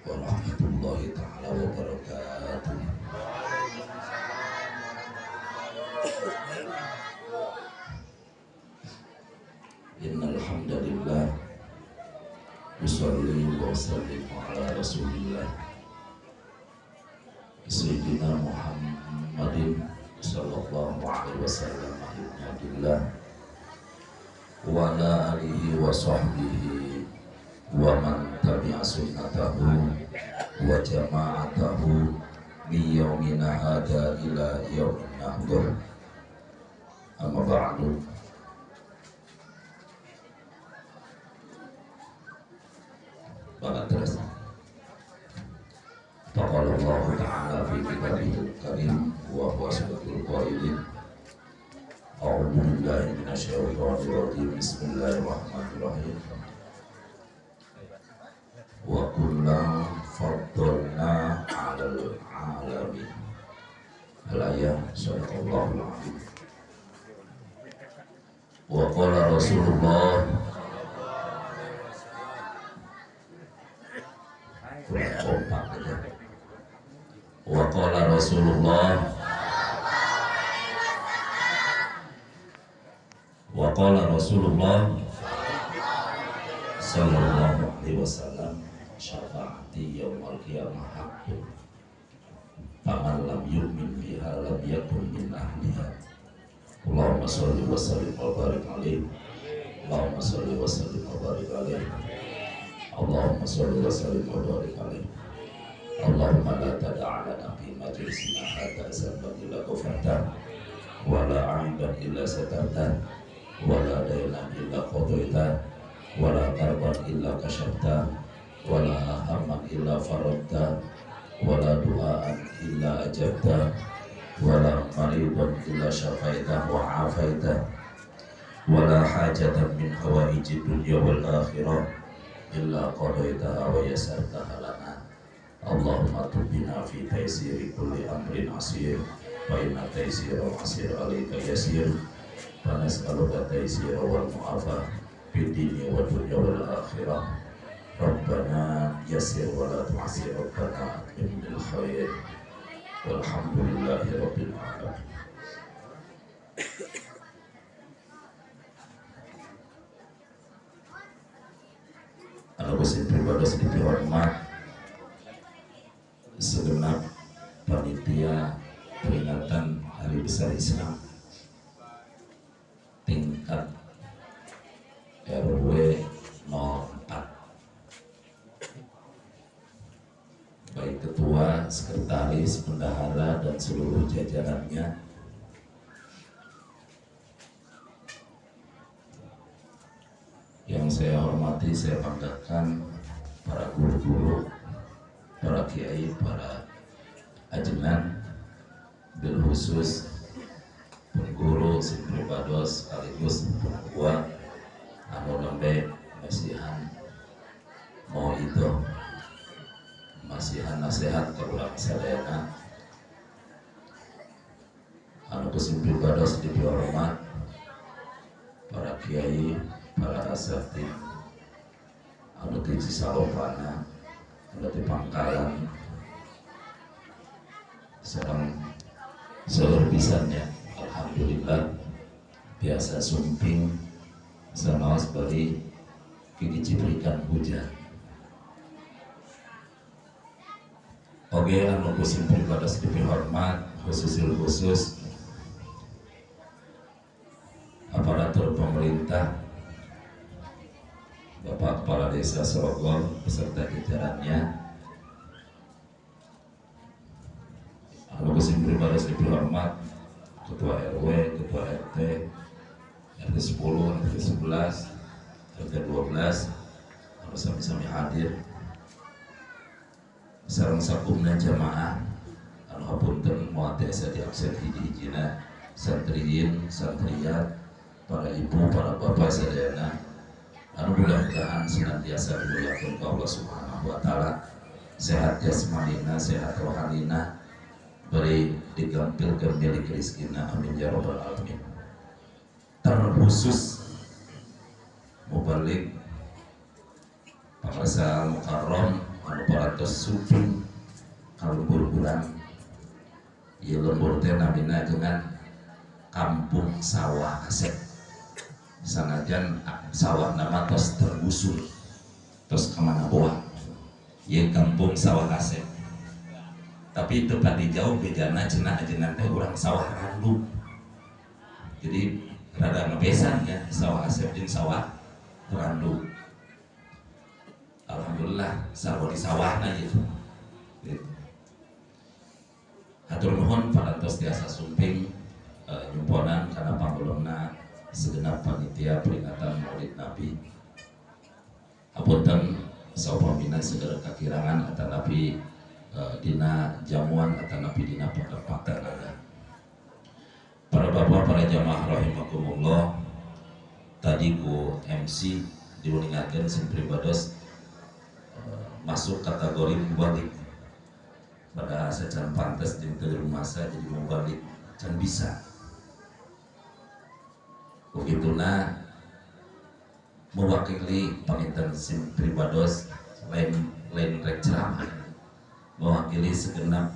warahmatullahi ta'ala wabarakatuh. Innal hamdalillah usalli wa usallimu ala rasulillah sayyidina Muhammadin sallallahu alaihi wasallam ibn Abdillah wa ala alihi wa sahbihi wa man tabi'a sunnatahu wa jama'atahu min yaumina hadza ila yaumin nahdur. Amma ba'du. Bapak terus. Faqala Allah ta'ala fi kitabihil karim wa huwa asdaqul qailin. A'udzu billahi minasyaitonir rajim. Bismillahirrahmanirrahim. Wa kullan faddalna 'alal 'alamin. Al-ayah sadaqallahul 'azim. Wa qala Rasulullah kurang kompak aja. Wa qala Rasulullah wa qala Rasulullah sallallahu alaihi wasallam syafaati yaumal qiyamah haqqun faman lam yu'min biha lam yakun min ahliha. Allahumma sholli wa sallim wa barik alaihi. Allahumma sholli wa sallim wa barik alaihi. Allahumma sholli wa sallim wa barik alaihi. Allahumma la tada'a lana fi majlisina hadza dzamban illa ghafarta wa la 'aiban illa satarta wa la dainan illa qadaita wa la karban illa kasyafta wa la hamman illa farajta wa la du'aan illa ajabta wa la maridan illa syafaita wa 'afaita wa la hajatan min hawaijid dunya wal akhirah illa qadaitaha wa yassartaha lana. Allahumma tubina fi taysiri kulli amrin asir wa inna taysiral asir alaika yasir wa nas'aluka taysira wal mu'afa fid dunya wa dunya wal akhirah. Rabbana yassir wa la tu'assir, rabbana atmim bil khair. Walhamdulillahi rabbil alamin. Anu kusim pribados dipihormat segenap panitia peringatan Hari Besar Islam tingkat RW 04, baik ketua, sekretaris, bendahara, dan seluruh jajarannya. Yang saya hormati, saya banggakan para guru-guru, para kiai, para ajengan, bil khusus pengguru sing pribados sekaligus penggua anu nembe masihan mau itu masihan nasihat ka urang sadayana. Anu kusim pribados dipihormat para kiai, para asatid anu ti Cisalopana, anu ti Pangkalan, sareng seueur pisannya. Alhamdulillah biasa sumping sanaos bari kini ciprikan hujan. Oge anu kusim pribados dipihormat khususil khusus aparatur pemerintah, Bapak Kepala Desa Sorogol beserta jajarannya. Anu kusim pribados dipihormat Ketua RW, Ketua RT, RT 10, RT 11, RT 12, anu sami-sami hadir sareng sakumna jamaah anu hapunten moal tiasa di absen hiji-hijina santriin, santriat, para ibu, para bapak sadayana anu mudah-mudahan senantiasa dimuliakan ku Allah Subhanahu wa taala, sehat jasmanina, sehat rohanina, beri digampilkeun milik rezekina, amin ya rabbal alamin. Terkhusus mubalig Pangresa Mukarram anu parantos suping ka lembur urang. Ieu lembur teh namina dengan Kampung Sawah Asep. Sanajan sawah nama tos tergusur, tos kemana boa. Ieu Kampung Sawah Asep. Tapi itu padi jauh bejana cenah ajengan teh urang sawah randu. Jadi rada ngebesan ya sawah Asep jeung sawah randu. Alhamdulillah sarua di sawahna gitu. Hatur nuhun parantos tiasa sumping nyumponan kana pangulungna segenap panitia peringatan Maulid Nabi. Hapunten saupamina segala kakirangan atanapi dina jamuan atanapi dina patempatan ada. Para bapak, para jamaah rahimakumullah, tadi ku MC diuningakeun sim pribados masuk kategori mubalik. Pada secara pantas jeung teu rumasa jadi mubalik can bisa. Begituna mewakili panginten sim pribados lain lain rek ceramah, mewakili segenap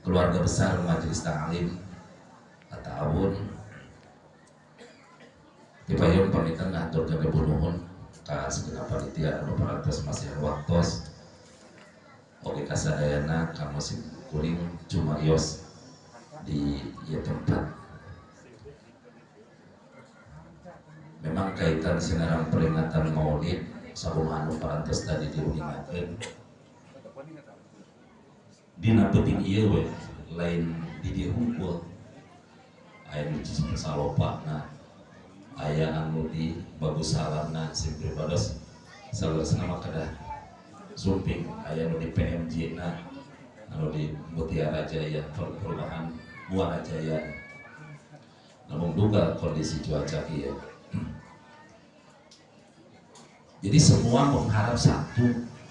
keluarga besar Majelis Ta'lim At-Ta'awun. Dipayun panginten ngaturkeun ribu nuhun ka segenap panitia anu parantos masihan waktos. Oke kasadayana kamu sim kuring cumarios di ieu tempat. Memang kaitan sinarang peringatan Maulid sakumaha anu parantos tadi diuningakeun dina peuting ieu we lain di dieu hungkul. Aya nu Salopa na, aya anu di Bagus Salamna sim pribados saleresna mah kedah sumping, aya nu di PMJ na, anu di Mutiara Jaya, perumahan Muara Jaya. Namun duga kondisi cuaca ieu. Jadi semua mengharap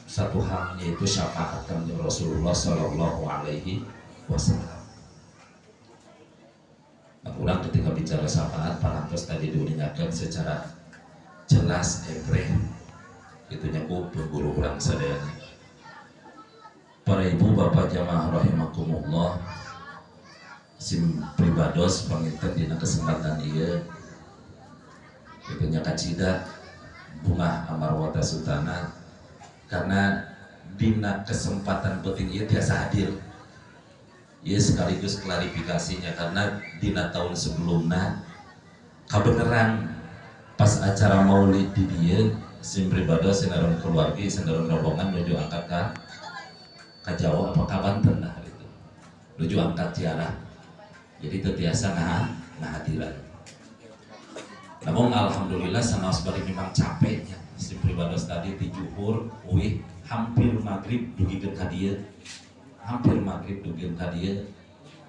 satu hal, yaitu syafaat Kanjeng Rasulullah Shallallahu Alaihi Wasallam. Nah, kurang ketika bicara syafaat, parantos tadi diuningakeun secara jelas ebreh. Itunya ku guru urang sadayana. Para ibu bapak jamaah rahimakumullah, sim pribados panginten dina kesempatan ieu itunya kacida bungah amarwata sutana karena dina kesempatan penting ieu tiasa hadir. Ieu sekaligus klarifikasinya karena dina tahun sebelumna kabeneran pas acara maulid di dieu sim pribados sinareng keluarga sinareng rombongan nuju angkat ka Jawa apa ka Banten lah itu nuju angkat ziarah, jadi teu tiasa ngahadiran. Namun alhamdulillah sanaos bari memang capeknya sim pribados tadi di juhur uih hampir maghrib dugikeun ka dieu, hampir maghrib dugikeun ka dieu.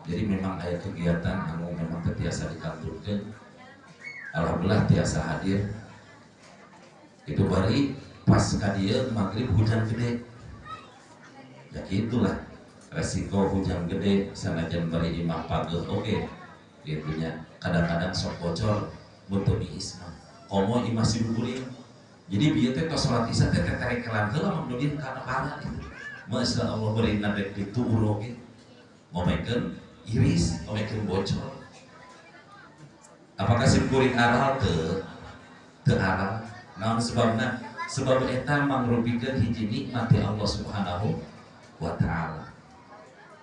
Jadi memang aya kegiatan anu memang teu tiasa dikantunkeun. Alhamdulillah tiasa hadir. Itu bari pas ka dieu maghrib hujan gede. Ya gitulah resiko hujan gede sanajan bari imah pageuh oge gitunya. Kadang-kadang sok bocor mun teu miis mah. Komo imah sibukuring. Jadi bieu teh tos salat isya teh teterekelan heula mah dugi kana parah gitu. Masya Allah bari nadek ditu oge. Ngomekeun iris, ngomekeun bocor. Apakah simkuring aral teu? Teu aral. Naon sebabna? Sebab eta mangrupikeun hiji nikmat ti Allah Subhanahu wa taala.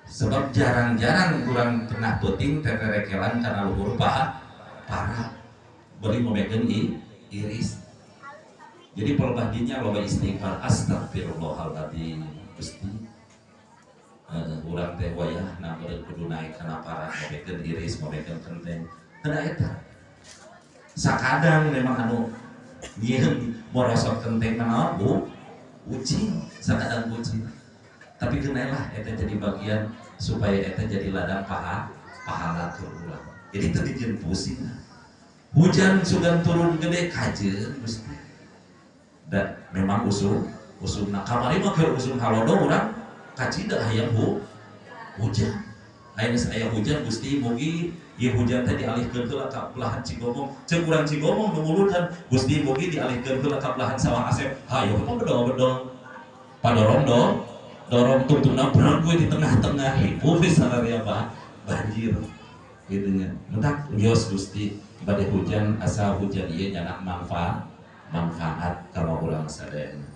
Sebab jarang-jarang kurang tengah peuting teterekelan kana luhur parah bari ngomekeun iris. Jadi perbaginya loba istighfar astagfirullahaladzim Gusti. Urang teh wayahna meureun kudu naik kana parah ngomekeun iris, ngomekeun kenteng. Kana eta. Sakadang memang anu nyieun morosot kenteng naon bu? Ucing, sakadang ucing. Tapi kenalah eta jadi bagian supaya eta jadi ladang pahala keur urang. Jadi teu dijieun pusing. Hujan sugan turun gede kajeun Gusti. Dan memang usumna kamari mah keur usum halodo urang kacida hayang hujan. Aya geus aya hujan Gusti mugi ieu hujan teh dialihkeun heula ka belahan Cigomong. Ceuk urang Cigomong nu muludan Gusti mugi dialihkeun heula ka belahan sawah Asep. Hayo mah bedol-bedol. Padorong do, dorong tungtungna berat gue di tengah-tengah ribu sanaria banjir. Gitu nya. Mentak wios Gusti bade hujan asal hujan ieu nyanak manfaat kalau urang sadayana.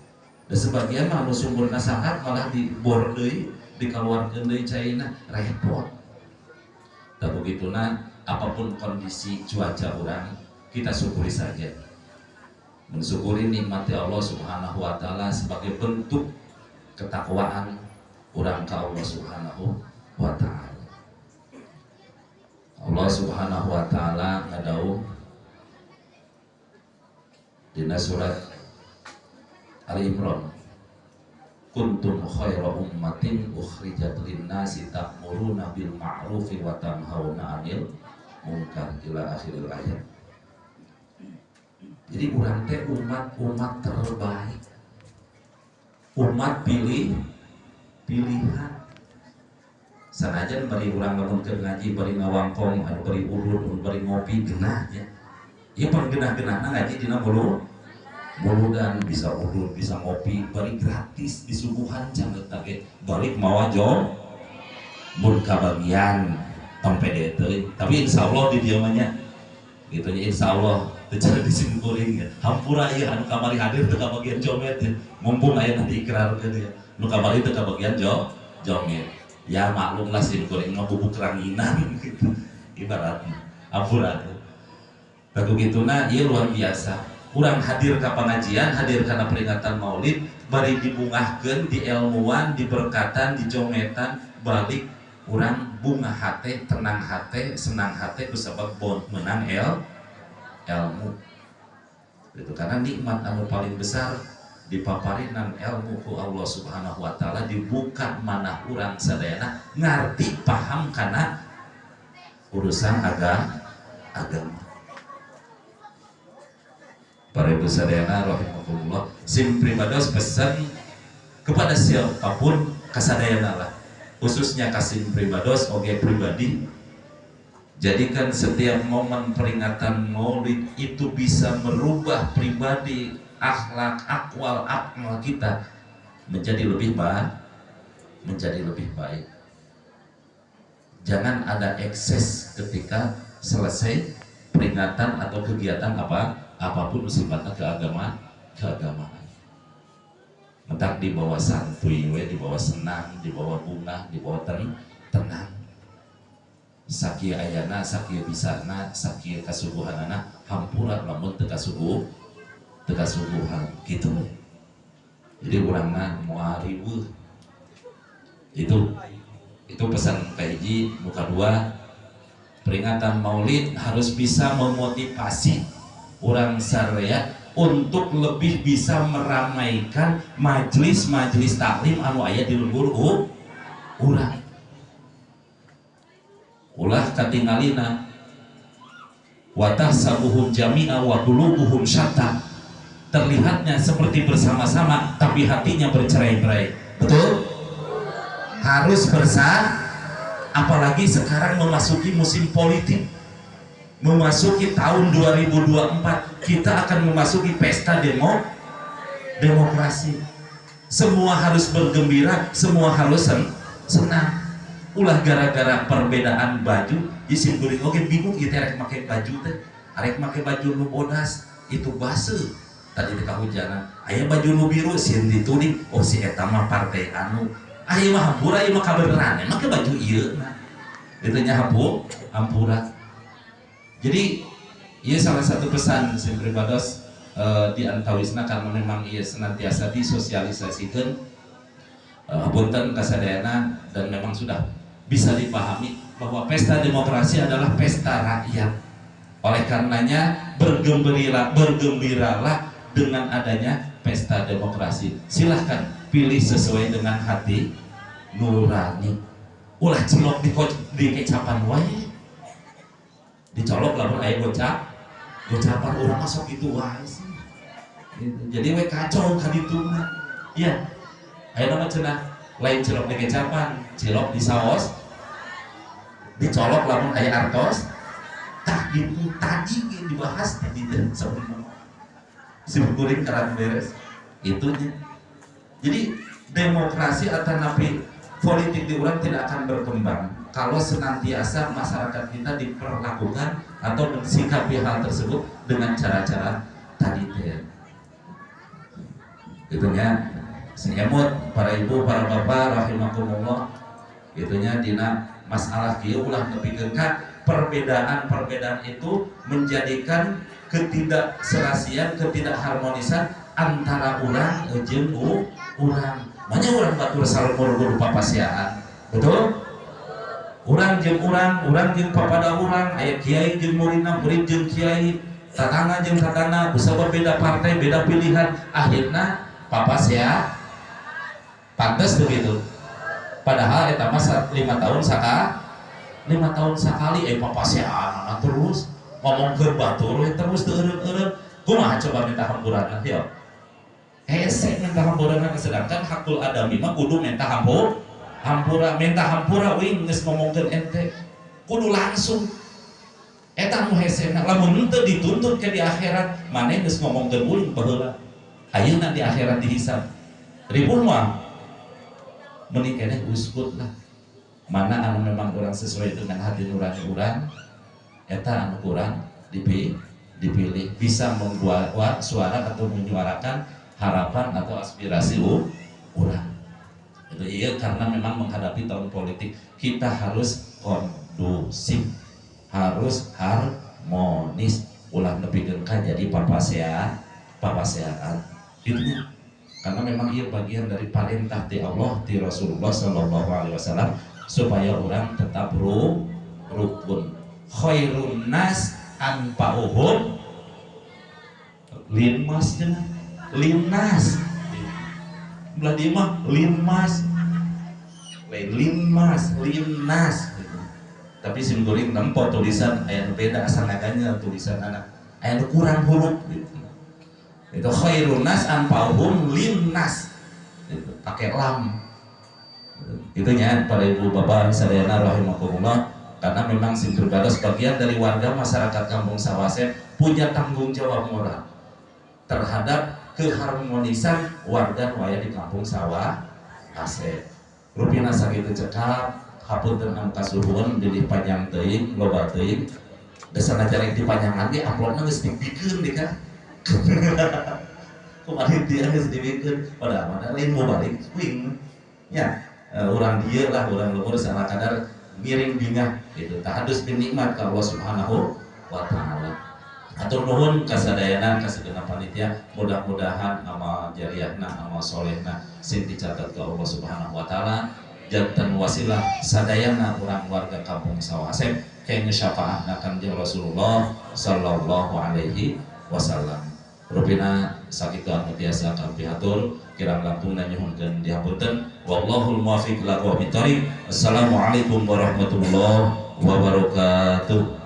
Dan sebagian mah anu sumurna sahat malah dibor deui, dikeluarkeun deui caina, repot. Tah begituna apapun kondisi cuaca urang kita syukuri saja. Mensyukuri nikmati Allah Subhanahu wa taala sebagai bentuk ketakwaan urang ka Allah Subhanahu wa taala. Allah Subhanahu wa taala ngadawuh dina surat Ali Imran, kuntum khaira ummatin ukhrijat linnasi ta'muruna bil ma'rufi wa tanhauna 'anil munkar ila akhiril ayat. Jadi urang teh umat-umat terbaik, umat pilihan. Sanajan bari urang lamun keur ngaji bari ngawangkong anu bari urut anu bari ngopi genah nya. Ieu pan genah-genahna ngaji dina muludan bisa urut bisa ngopi bari gratis disuguhan canget ge balik mawa jom mun kabagian tong pede teuing. Tapi insyaallah di dieu mah nya gitu nya, insyaallah teu cara disimkuring ya. Hampura ieu anu kamari hadir teu kabagian jomet ya. Mumpung aya nanti ikrarkeun ya. Nu kamari teu kabagian jomet. Ya maklumlah simkuring mah bubuk ranginan gitu ibaratnya. Hampura teh. Tah kituna ieu luar biasa. Urang hadir ka pengajian, hadir kana peringatan Maulid, bari dibungahkeun, dielmuan, diberkatan, dijometan, balik urang bunga hate, tenang hate, senang hate kusabab menang ilmu. Itu karena nikmat anu paling besar dipaparinan ilmu ku Allah Subhanahu wa taala, dibuka manah urang sadayana ngarti paham kana urusan agama. Para ibu sadayana rahimakumullah, sim pribados pesan kepada siapapun kasadayana lah, khususnya kasim pribados oge pribadi, jadikan setiap momen peringatan Maulid itu bisa merubah pribadi, akhlak, akwal, akmal kita menjadi lebih baik, menjadi lebih baik. Jangan ada ekses ketika selesai peringatan atau kegiatan apapun sifatnya keagamaan. Mentak dibawa santuy we, dibawa senang, dibawa bunga, dibawa tenang. Sakieu ayana, sakieu bisana, sakieu kasuguhanana, hampura lamun teu kasuguhan gitu. Jadi urangna moal riweuh. Itu pesan kahiji. Nu kadua, peringatan Maulid harus bisa memotivasi orang saraya untuk lebih bisa meramaikan majelis-majelis taklim anu aya di lembur urang. Ulah katingalina wa tahsabuhum jami'a wa qulubuhum syatta, terlihatnya seperti bersama-sama tapi hatinya bercerai-berai. Betul? Harus bersama, apalagi sekarang memasuki musim politik. Memasuki tahun 2024 kita akan memasuki pesta demokrasi. Semua harus bergembira, semua harus senang. Ulah gara-gara perbedaan baju, isim kuring oge bingung ieu teh rek make baju teh, arek make baju nu bodas itu baseuh. Tadi teh kahujanan, aya baju nu biru sieun dituding, oh si eta mah partai anu. Ah ieu mah hampura, ieu mah kabeneran, make baju ieu nah. Itu nya hampura. Jadi, ia salah satu pesan sim pribados di antawisna karena memang ia senantiasa disosialisasikan punten kasadayana, dan memang sudah bisa dipahami bahwa pesta demokrasi adalah pesta rakyat. Oleh karenanya bergembiralah dengan adanya pesta demokrasi. Silahkan pilih sesuai dengan hati nurani. Ulah cilok di kecapan wae. Dicolok lamun aya gocapan urang masuk gitu wae sih. Jadi we kacau ka dituna. Iya. Aya nama cenah lain cilok di kecapan, cilok di saos. Dicolok lamun aya artos. Tah gitu tadi dibahas tadi teh sebelum simkuring karang beres itunya. Jadi demokrasi atau napi politik di urang tidak akan berkembang kalau senantiasa masyarakat kita diperlakukan atau mensikapi hal tersebut dengan cara-cara tadi teh. Itunya senyemut para ibu, para bapak rahimakumullah. Itunya dina masalah kieu ulah nepikeun ka perbedaan-perbedaan itu menjadikan ketidakserasian, ketidakharmonisan antara urang jeung urang. Makanya urang batur salumur guru papasiaan. Betul? Urang jeung urang, urang jeung papada urang, aya kiai jeung muridna, murid jeung kiai, tatangga jeung tatangga, kusabab beda partai, beda pilihan, akhirna papasia pantes begitu. Padahal eta mah 5 tahun 5 tahun sakali papasiaan terus ngomongkeun batur terus teu eureun-eureun. Kumaha coba minta hampuran yeuh. Hese minta hampuran, sedangkan hakul adami mah kudu minta hampura, minta hampura wing geus ngomongkeun ente kudu langsung eta nu hesena. Lamun henteu dituntut ke di akhirat, maneh geus ngomongkeun uing baheula, ayeuna di akhirat dihisab ribun mah mending keneh uskut lah. Mana anu memang kurang sesuai dengan hati nurani urang, eta anu kurang dipilih, bisa membuat suara atau menyuarakan harapan atau aspirasi urang. Itu iya, karena memang menghadapi tahun politik kita harus kondusif, harus harmonis, ulah nepikeun ka jadi papaseaan itunya. Karena memang ia bagian dari perintah ti Allah, ti Rasulullah sallallahu alaihi wasallam supaya orang tetap rukun. Khairun nas anfa'uhum linmas cenah. Linnas belah dia mah linmas, lain linmas, linnas gitu. Tapi sim kuring nempo tulisan aya nu beda asal ngaganya tulisan anak aya nu kurang huruf gitu. Itu khairun nas anfa'uhum linnas gitu, pakai lam gitu. Itunya para ibu bapak sadayana rahimakumullah, karena memang sim pribadi bagian dari warga masyarakat Kampung Sawah Asep punya tanggung jawab moral terhadap keharmonisan warga waya di Kampung Sawah Asep. Rupina sakitu cekap, hapunten anu kasuhun bilih panjang teuing, loba teuing. Dasarna jarek dipanjangan ge amplopna geus dibikeun deui ka. Kumaha dia geus dibikeun, padahal mah lain mau balik kuing. Nya, urang dieu lah, urang lembur sana kadar miring bingah gitu. Tahadus bin nikmat ka Allah Subhanahu wa taala. Atur nuhun kasadayana kasegenap panitia, mudah-mudahan amal jariahna, amal solehna sing dicatat ke Allah Subhanahu wa taala, janten wasilah sadayana urang warga Kampung Sawah Asep kenging syafaatna Kanjeng Rasulullah sallallahu alaihi wasallam. Rupina sakitu anu tiasa kapihatur, kirang langkungna nyuhunkeun dihapunten. Wallahul muwaffiq ila aqwamit thoriq. Assalamualaikum warahmatullahi wabarakatuh.